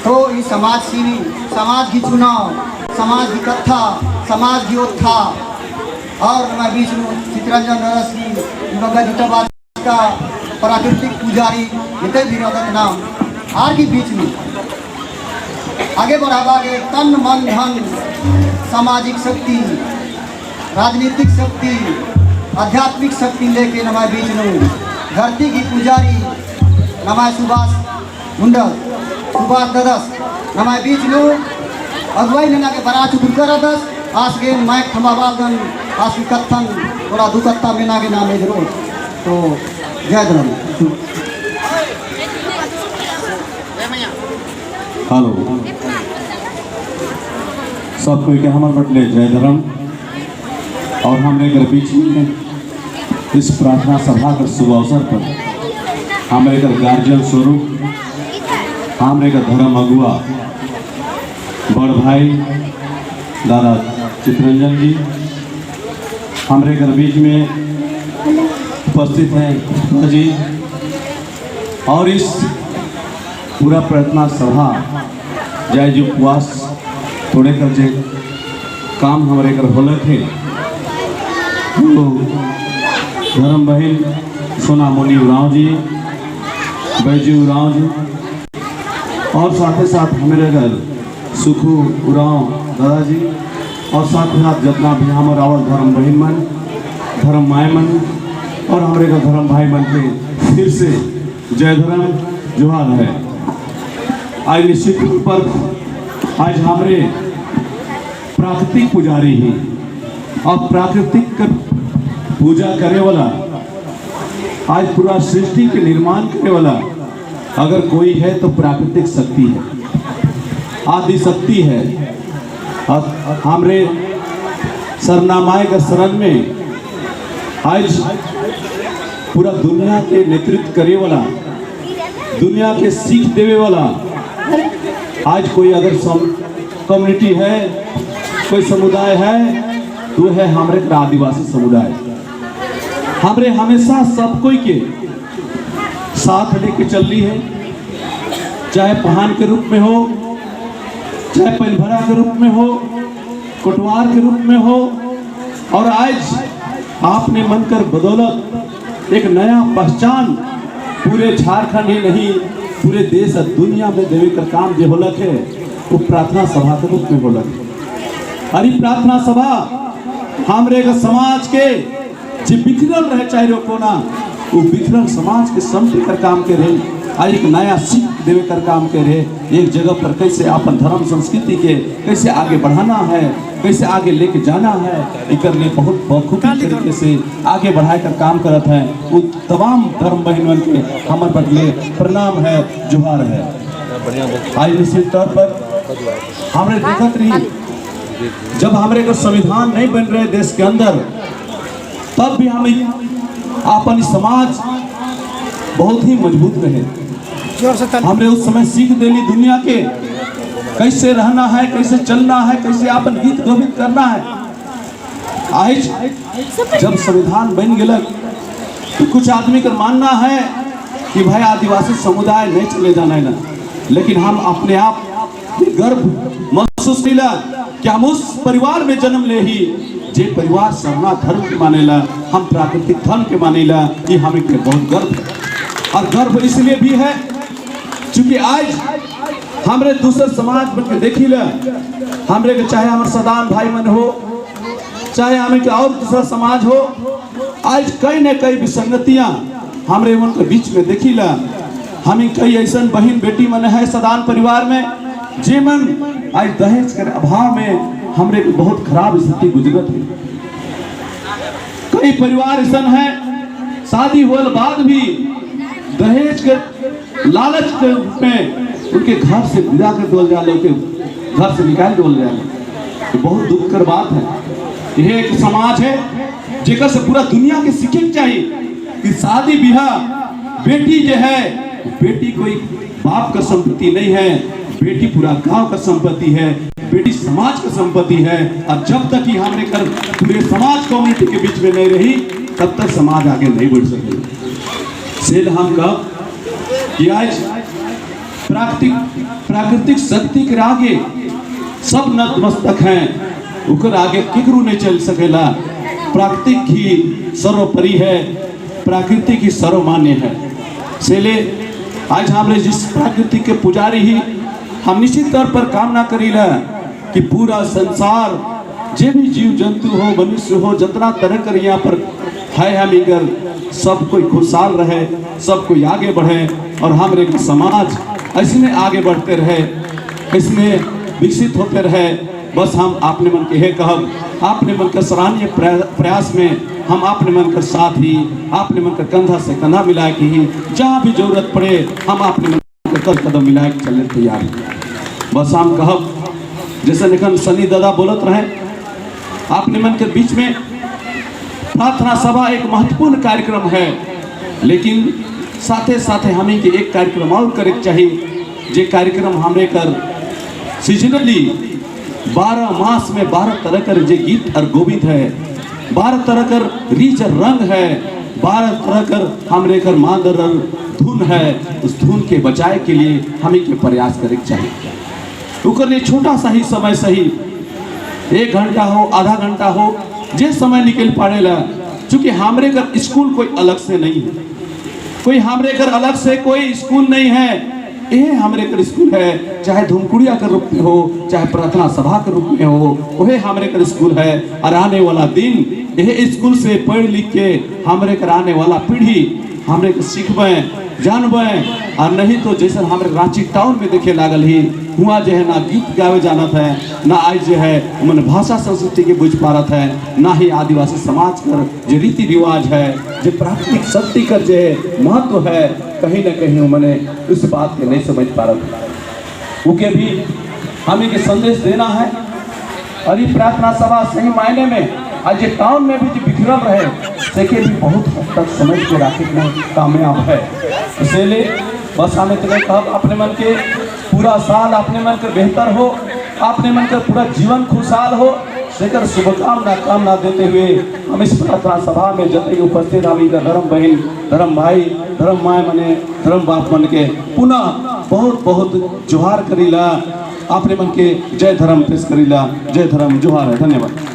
तो इस समाज की, समाज की चुनाव, समाज की कथा, समाज की उत्था और हमारे बीच में चित्रंजन रस की गंगा का प्राकृतिक पुजारी जितने भी रदत नाम are के बीच में आगे बढ़ावा के तन मन धन, सामाजिक शक्ति, राजनीतिक शक्ति, आध्यात्मिक शक्ति लेके हमारे बीच में धरती की पुजारी नमाय सुभाष मुंडल, सुभाष ददस हमारे बीच में अगुवाई लेना के बरा चुकुर कर दस आस गे माइक थमावाल दन आस की कत्थन थोड़ा दुकत्ता मेना के नाम जरूर। तो जय धर्म। हेलो, सब कोई के हमार बटले जय धर्म। और हमने घर बीच में इस प्रार्थना सभा के शुभ अवसर पर हमारे घर गार्जियन स्वरूप, हमारे का धर्म अगुआ बड़ भाई दादा चित्रंजन जी, हमारे घर बीच में उपस्थित हैं जी और इस पूरा प्रार्थना सभा जय जी उपवास थोड़े कर जे काम हमारे कर होलक है, तो धर्म बहन सोना मुनि उरांव जी, बैजू उरांव जी और साथ ही साथ हमारे घर सुखू उरांव दादाजी और साथ ही साथ जितना भी हमारे रावल धर्म बहन मन, धर्म माए मन और हमारे घर धर्म भाई मन के फिर से जय धर्म जोहार है। आज निश्चित तौर पर आज हमारे प्राकृतिक पुजारी ही और प्राकृतिक पूजा करे वाला, आज पूरा सृष्टि के निर्माण करे वाला अगर कोई है तो प्राकृतिक शक्ति है, आदि शक्ति है। और हमरे सरनामाए का शरण में आज पूरा दुनिया के नेतृत्व करे वाला, दुनिया के सीख देवे वाला आज कोई अगर कम्युनिटी है, कोई समुदाय है तो है हमारे आदिवासी समुदाय। हमरे हमेशा सब कोई के साथ लेके चल रही है, चाहे पहान के रूप में हो, चाहे पलभरा के रूप में हो, कोटवार के रूप में हो। और आज आपने मन कर बदौलत एक नया पहचान पूरे झारखंड ही नहीं, पूरे देश और दुनिया में देवे का काम जो होलक है, वो प्रार्थना सभा के रूप में होलक है। अरे प्रार्थना सभा हमरे का समाज के जो बिखरल रहे चाहे कोना, वो बिखरल समाज के समझ कर काम के रहे और एक नया सीख देवे कर काम के रहे। एक जगह पर कैसे अपन धर्म संस्कृति के कैसे आगे बढ़ाना है, कैसे आगे लेके जाना है, एकर लिए बहुत बखूबी तरीके से आगे बढ़ाए कर काम करत है। वो तमाम धर्म बहन के हमर बदले प्रणाम है, जोहार है। आज निश्चित तौर पर हमने देखत रही, जब हमारे को संविधान नहीं बन रहे देश के अंदर, तब भी हम अपन समाज बहुत ही मजबूत रहे। हमने उस समय सीख देली दुनिया के कैसे रहना है, कैसे चलना है, कैसे अपन गीत गोविंद करना है। आज जब संविधान बन गया तो कुछ आदमी का मानना है कि भाई आदिवासी समुदाय नहीं चले जाना है ना, लेकिन हम अपने आप गर्व महसूस किया कि हम उस परिवार में जन्म ले ही जे परिवार सरना धर्म के मानेला, हम प्राकृतिक धर्म के मानेला। ये हमें के बहुत गर्व है और गर्व इसलिए भी है क्योंकि आज हमरे दूसरे समाज बन के देखी ला, हमरे के चाहे हमारे सदान भाई मन हो, चाहे हमें के और दूसरा समाज हो, आज कई न कई विसंगतियां हमरे उनके बीच में देखी ला। हमें कई ऐसा बहन बेटी मन है सदान परिवार में जे मन आज दहेज के अभाव में हमरे के बहुत खराब स्थिति गुजरत है। कई परिवार ऐसा है, शादी होल बाद भी दहेज के लालच के रूप में उनके घर से विदा कर दिया जाए, उनके घर से निकाल दिया जाए। ये बहुत दुख कर बात है। यह एक समाज है जेकर से पूरा दुनिया के सीखे के चाहिए कि शादी ब्याह बेटी जो है, बेटी कोई बाप का संपत्ति नहीं है, बेटी पूरा गांव का संपत्ति है, बेटी समाज का संपत्ति है। और जब तक ही हमने कर पूरे समाज कम्युनिटी के बीच में नहीं रही, तब तक समाज आगे नहीं बढ़ सके। सेल हम कब कि आज प्राकृतिक प्राकृतिक शक्ति के आगे सब नतमस्तक हैं, उकर आगे केकरू नहीं चल सकेला। प्राकृतिक ही सर्वोपरि है, प्राकृतिक ही सर्वमान्य है। इसलिए आज हमरे जिस प्राकृतिक के पुजारी ही, हम निश्चित तौर पर कामना करीला कि पूरा संसार, जे भी जीव जंतु हो, मनुष्य हो, जितना तरह कर यहाँ पर है, हम इधर सब कोई खुशहाल रहे, सब कोई आगे बढ़े और हमारे का समाज ऐसने आगे बढ़ते रहे, इसमें विकसित होते रहे। बस हम आपने मन के हे कहब, आपने मन के सराहनीय प्रयास में हम आपने मन के साथ ही, आपने मन के कंधा से कंधा मिला के ही, जहाँ भी जरूरत पड़े, हम आपने मन के कदम कदम मिला के चलने तैयार हैं। बस हम कहब, जैसे निकन सनी दादा बोलत रहे, आपने मन के बीच में प्रार्थना सभा एक महत्वपूर्ण कार्यक्रम है, लेकिन साथे साथे हमें के एक कार्यक्रम और करे के चाहिए, जे कार्यक्रम हमरे कर सीजनली 12 मास में 12 तरह कर जे गीत और गोविंद है, 12 तरह कर रीच और रंग है, 12 तरह कर हमरे कर मादर और धुन है, उस धुन के बचाए के लिए हमें के प्रयास करे के चाहिए। ओकर लिए छोटा सा ही समय सही, 1 घंटा हो, आधा घंटा हो, जे समय निकल पाड़ेला। चूंकि हमरे कर स्कूल कोई अलग से नहीं है, कोई हमरे कर अलग से कोई स्कूल नहीं है, ये हमरे कर स्कूल है। चाहे धुमकुड़िया के रूप में हो, चाहे प्रार्थना सभा के रूप में हो, वही हमरे कर स्कूल है। और आने वाला दिन यह स्कूल से पढ़ लिख के हमरे कर आने वाला पीढ़ी हमरे के सीखबे, जानबे, और नहीं तो जैसे हमरे रांची टाउन में देखे लागल ही, हुआ जो है ना गीत गावे जानत है, ना आज जो है मन भाषा संस्कृति के बुझ पारत है, ना ही आदिवासी समाज कर जो रीति रिवाज है, जो प्राकृतिक शक्ति कर जो है महत्व है, कहीं ना कहीं मने उस बात के नहीं समझ पारत। उके भी हमें के संदेश देना है। और ये प्रार्थना सभा सही मायने में आज ये टाउन में भी जो बिखरल रहे, से भी बहुत हद तक समझ के राखे में कामयाब है। इसलिए बस हमें इतने कहब, अपने मन के पूरा साल अपने मन के बेहतर हो, अपने मन का पूरा जीवन खुशहाल हो, सेकर शुभकामना कामना देते हुए हम इस प्रार्थना सभा में जते उपस्थित हम इधर धर्म बहन, धर्म भाई, धर्म माय मने, धर्म बाप मन के पुनः बहुत बहुत जोहार करीला, अपने मन के जय धर्म पेश करीला। जय धर्म, जोहार है, धन्यवाद।